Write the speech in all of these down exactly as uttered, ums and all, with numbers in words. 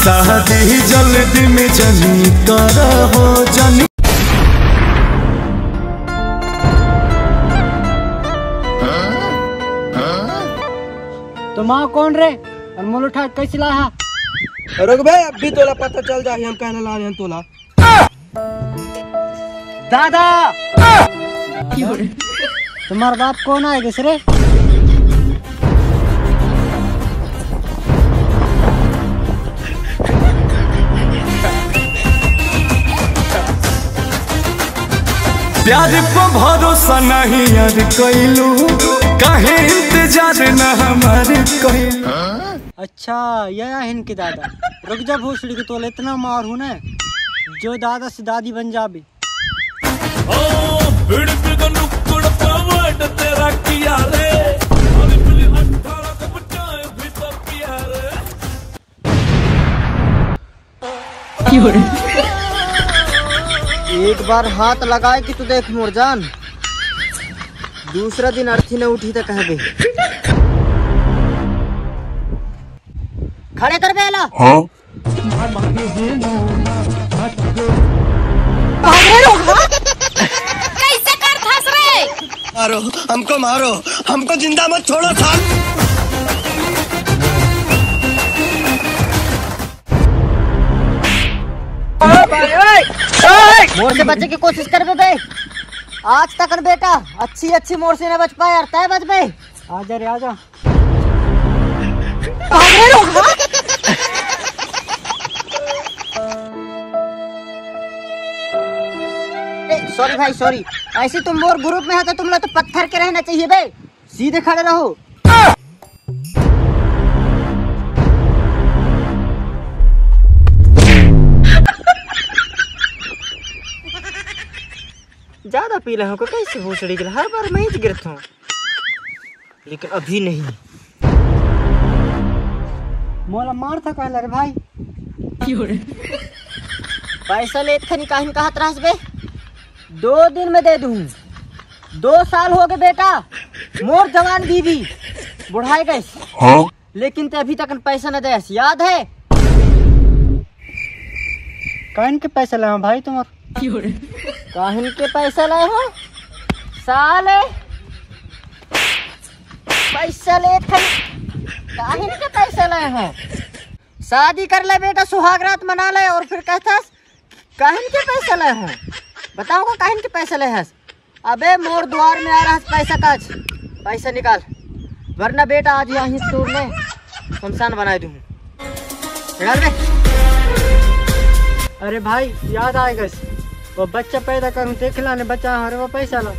शादी जल्दी में जनी कर हो जनी। तो माँ कौन रे? और मोल उठा कैसे लाहा? रुक बे, अभी तोला पता चल जाही हम कहने ला रहे हैं तोला। दादा! तुम्हार बाप कौन आए गे रे? प्यार पे भरोसा नहीं यार कैलू, काहे इंतजार न हमार कैलू। अच्छा, ये आहिन के दादा। रुक जा भोसड़ी के, तोला इतना मारहूँ ना, जो दादा से दादी बन जाबे। ओ, भिड़क का नुक्कड़ का word तेरा किया रे। अरे पुलिस अठारह का बच्चा है, भी तो पिया रे। एक बार हाथ लगाए कि तू देख मोर जान, दूसरा दिन अर्थी न उठी त कहबे। खड़े कर बे एला। हाँ? कैसे करथस रे? मारो, हमको मारो, हमको जिंदा मत छोड़ो साल। मोर से बचे की कोशिश करबे बे। आज तक न बेटा अच्छी अच्छी मोर से न बच पाए यार, तय बच बे। आजा रे आजा। सॉरी भाई सॉरी, ऐसे तुम मोर ग्रुप में हो तो तुम लोग तो पत्थर के रहना चाहिए बे, सीधे खड़े रहो। ज्यादा पी ले हो को कैसे भोसड़ी के हर बार मैं ही गिरता हूँ, लेकिन अभी नहीं। मोला मार था कहला रे भाई। पैसा लेत खनी काहिन कहत रहस बे? दो दिन में दे दूँ। दो साल हो गए बेटा, मोर जवान बीवी बुढ़ाए गए। हाँ? लेकिन ते अभी तक पैसा न देस, याद है? काहिन के पैसा ले हो भाई तुम्हार? काहिन के पैसा ले हो साले? पैसा ले थे, काहिन के पैसा ले हो? शादी कर ले बेटा, सुहाग रात मना ले और फिर कहथस काहिन के पैसा ले हो? बताओ को काहिन के पैसा ले हस? अबे मोर द्वार में आ रहा है पैसा काच, पैसा निकाल, वरना बेटा आज यहाँ ही तोड़ ले, शमशान बनाए दूँ। निकाल बे। अरे भाई याद आएगा, वो बच्चा पैदा करूँ देख ला ने बच्चा हमारे वो पैसा ला।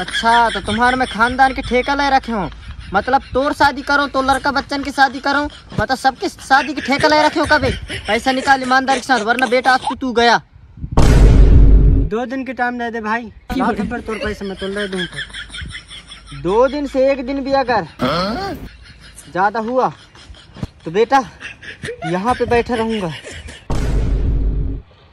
अच्छा तो तुम्हारे में खानदान के ठेका ले रखे हो, मतलब तोर शादी करो तो लड़का बच्चन की शादी करो, मतलब सबके शादी की ठेका ले रखे हो कभी? पैसा निकाल ईमानदारी के साथ, वरना बेटा आज तू, तू गया। दो दिन के टाइम दे दे भाई, बात है फिर तोर पैसे मैं तो ले दूँ फिर। दो दिन से एक दिन भी अगर ज्यादा हुआ तो बेटा यहाँ पे बैठा रहूंगा,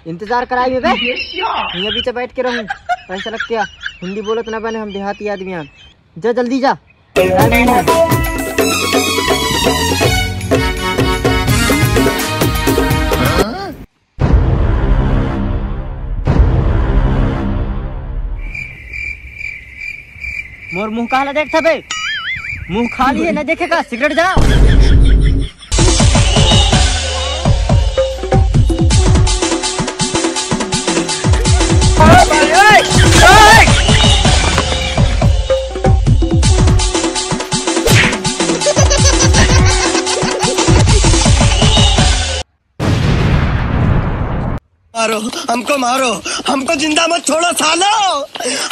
इंतजार कराई में बे। यहाँ बीच बैठ के रहूँ, पैसा लग गया। हिंदी बोलत ना बने, हम देहाती आदमी हैं। जा जल्दी जा। मोर मुंह काला देखता बे? मुंह खाली है, न देखेगा, सिगरेट जा। मारो, हमको मारो, हमको जिंदा मत छोड़ो सालो।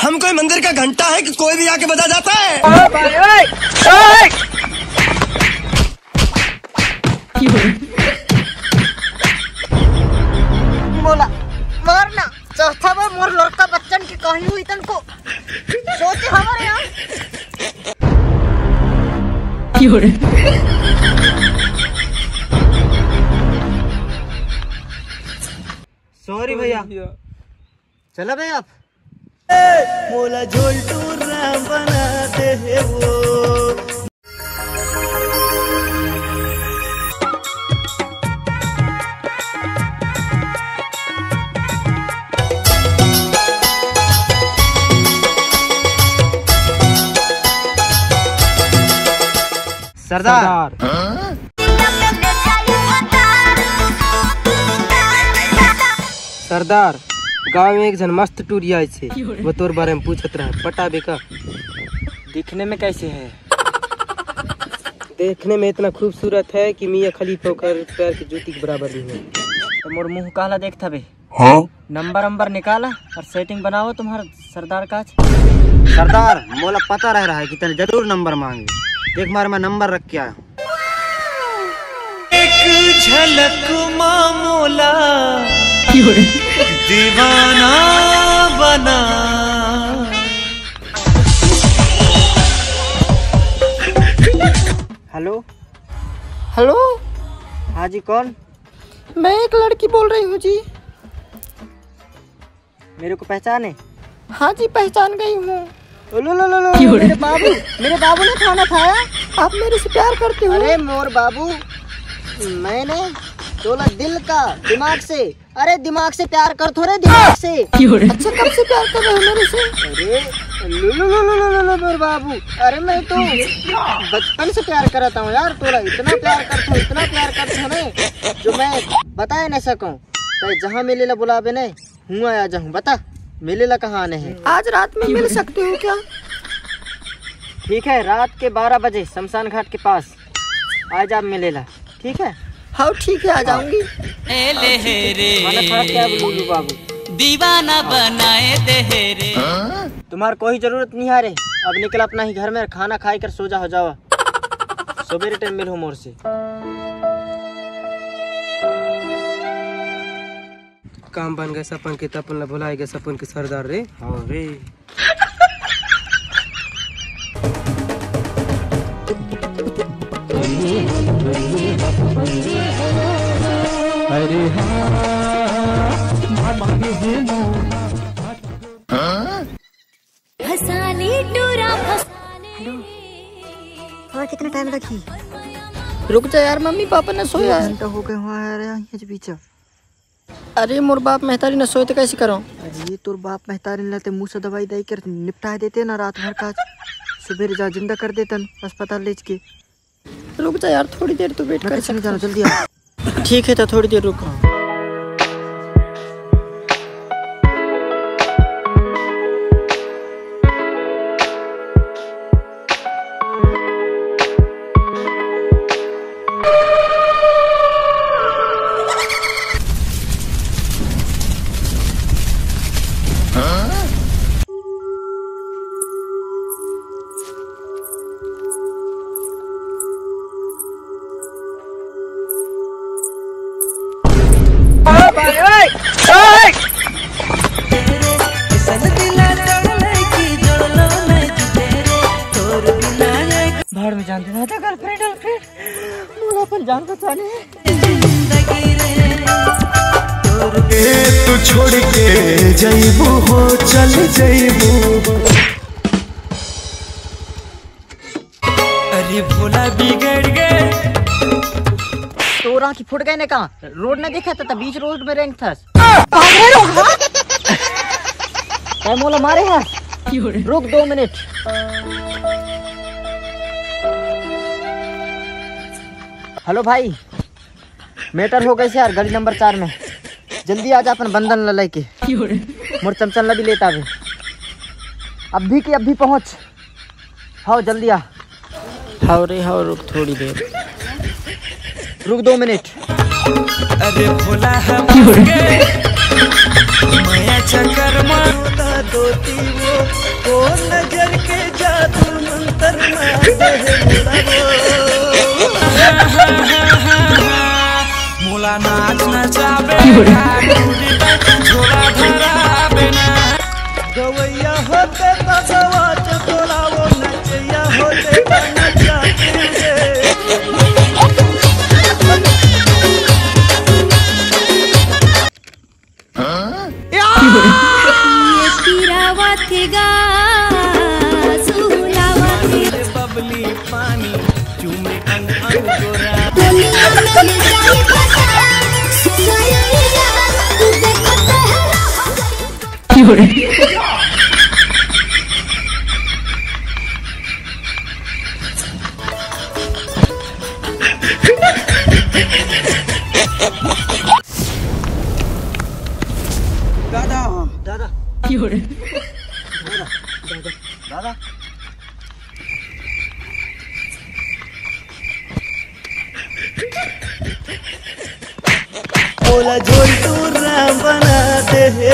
हम कोई मंदिर का घंटा है कि कोई भी आके बजा जाता है? मोला मारना चाहता बे, मोर लड़का बच्चन के कहीं हुई तनको सोचे हमारे यहाँ। सॉरी भैया। चला बे आप। मोला झोल टूरा बना दे हे वो। सरदार। सरदार, गांव में एक झन मस्त टूरी आइसे, वो तोर बारे में पूछत रहा, पटाबे का? दिखने में कैसे है? देखने में इतना खूबसूरत है कि मियाँ खलीफा ओकर पैर के जूती के बराबर नहीं है। तो मोर मुंह काला देखत हबे? हाँ? नंबर अंबर निकाला और सेटिंग बनाओ तुम्हारा सरदार का। सरदार, मोला पता रह रहा है कि तने जरूर नंबर मांगे। देख मारे, मैं नंबर रख के आया हूँ। एक झलक मा मोला दीवाना बना। हेलो। हेलो। हाँ जी, कौन? मैं एक लड़की बोल रही हूँ जी। मेरे को पहचाने? हाँ जी, पहचान गई हूँ। ओ लो लो लो लो, क्यों रे? मेरे बाबू, मेरे बाबू ने खाना खाया। आप मेरे से प्यार करते हो? अरे मोर बाबू, मैंने तोला दिल का, दिमाग से, अरे दिमाग से प्यार कर थो रे, दिमाग से। क्यों रे? अच्छा, कब से प्यार कर रहे हो मेरे से? अरे लो लो लो लो लो लो, मेरे बाबू, अरे मैं तो बचपन से प्यार करता हूँ यार, तोला इतना प्यार करता हूँ, इतना प्यार करता हूँ ना, जो मैं बताए ना सकूँ। तो जहाँ मिले ला बुलाबे ने, हुआ आ जाऊँ, बता मिले ला कहाँ आने हैं? आज रात में मिल सकते हो क्या? ठीक है, रात के बारह बजे शमशान घाट के पास आ जा मिले ला, ठीक है? हाँ ठीक है, आ जाऊंगी। ए ले रे, खाना खा के आ लूलू बाबू। दीवाना बनाए दे रे। तुम्हार कोई जरूरत नहीं है रे, अब निकल अपना ही घर में, खाना खाई कर सो जा, हो जावा। सुबेरे टाइम मिलहू मोर से। काम बन गए सपन के, तपन ला भुलाए गए सपन के सरदार रे। हाँ रे। अरे हाँ। भसाली टूरा भसाली। और कितना टाइम रखी? रुक जा यार, मम्मी पापा ने सोया है। घंटा हो गया हुआ है यार, यहाँ के बीच। अरे मोर बाप महतारी न सोए तो कैसे करो? अरे तोर बाप महतारी न लेते मुंह से दवाई दे कर निपटा देते ना रात भर का। सुबह जा जिंदा कर देतन अस्पताल ले के। रुक जा यार, थोड़ी देर तो वेट कर सकते। जल्दी आ। ठीक है, तो थोड़ी देर रुको। भाड़ में जान देना था गर्लफ्रेंड, गर्लफ्रेंड। मोला अपन जान बचाने। ए, तू छोड़ के जइबू हो, चल जइबू। अरे भोला बिगड़ गए। तोर आँखी फूट गए ने का? रोड न देखा था, बीच रोड में रेंग थस। तै मोला मारे है। रुक दो मिनट। हेलो भाई, मैटर हो गए यार, गली नंबर चार में। जल्दी आ जा अपन बंधन ला लेके। मोर चमचन ला भी लेता आवे। अभी के अभी पहुँच। हाव, जल्दी आ। हाव रे हाव, रुक थोड़ी देर। रुक दो मिनट। अरे भोला हम के मया चक्कर मारता दो तीन वो, ओ नजर के जादू मंतर मार दे मोला वो। मोला नाच नचाबे, झोला धराबे ना। गवैया होते तो गवा चतोला वो नचैया होते तो नचाते रे। ये पिरावत गा, सुलावत बबली पानी चूमे अंग अंग गोरा। दुनिया में मिल जाए फसा, सुनाइया, तू देखो तो है। दादा। दादा। क्यों रे? दादा। ओला झोलटू राम बना दे हे